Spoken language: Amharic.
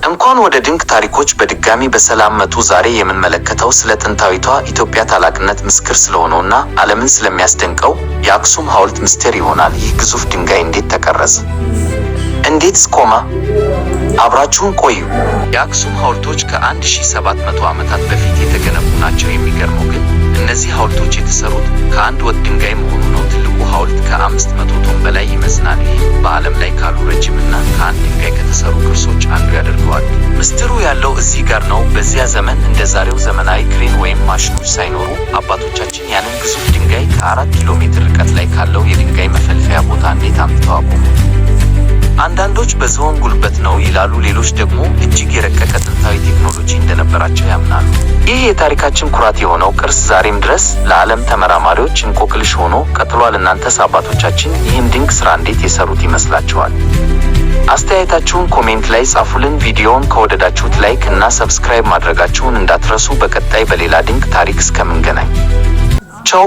እንኳን ወደ ድንቅ ታሪኮች በድጋሚ በሰላም መጡ። ዛሬ የምንመለከተው ስለ ጥንታዊቷ ኢትዮጵያ ታላቅነት ምስክር ስለሆነውና ዓለምን ስለሚያስደንቀው የአክሱም ሐውልት ምስጢር ይሆናል። ይህ ግዙፍ ድንጋይ እንዴት ተቀረጸ? እንዴትስ ቆመ? አብራችሁን ቆዩ። የአክሱም ሐውልቶች ከ1700 ዓመታት በፊት የተገነቡ ናቸው። የሚገርመው ግን እነዚህ ሐውልቶች የተሰሩት ከአንድ ወጥ ድንጋይ መሆኑ ነው። ትልቁ ሐውልት ከ500 ቶን በላይ ይመዝናል። ይህም በዓለም ላይ ካሉ ረጅምና ከአንድ ድንጋይ ከተሰሩ ቅርሶች አንዱ ያደርገዋል። ምስጢሩ ያለው እዚህ ጋር ነው። በዚያ ዘመን እንደ ዛሬው ዘመናዊ ክሬን ወይም ማሽኖች ሳይኖሩ አባቶቻችን ያንን ግዙፍ ድንጋይ ከ4 ኪሎ ሜትር ርቀት ላይ ካለው የድንጋይ መፈልፈያ ቦታ እንዴት አምጥተው አቆሙት? አንዳንዶች በዝሆን ጉልበት ነው ይላሉ፣ ሌሎች ደግሞ እጅግ የረቀቀ ጥንታዊ ቴክኖሎጂ እንደነበራቸው ያምናሉ። ይህ የታሪካችን ኩራት የሆነው ቅርስ ዛሬም ድረስ ለዓለም ተመራማሪዎች እንቆቅልሽ ሆኖ ቀጥሏል። እናንተስ አባቶቻችን ይህን ድንቅ ስራ እንዴት የሰሩት ይመስላችኋል? አስተያየታችሁን comment ላይ ጻፉልን። ቪዲዮውን ከወደዳችሁት like እና subscribe ማድረጋችሁን እንዳትረሱ። በቀጣይ በሌላ ድንቅ ታሪክ እስከምንገናኝ ቻው።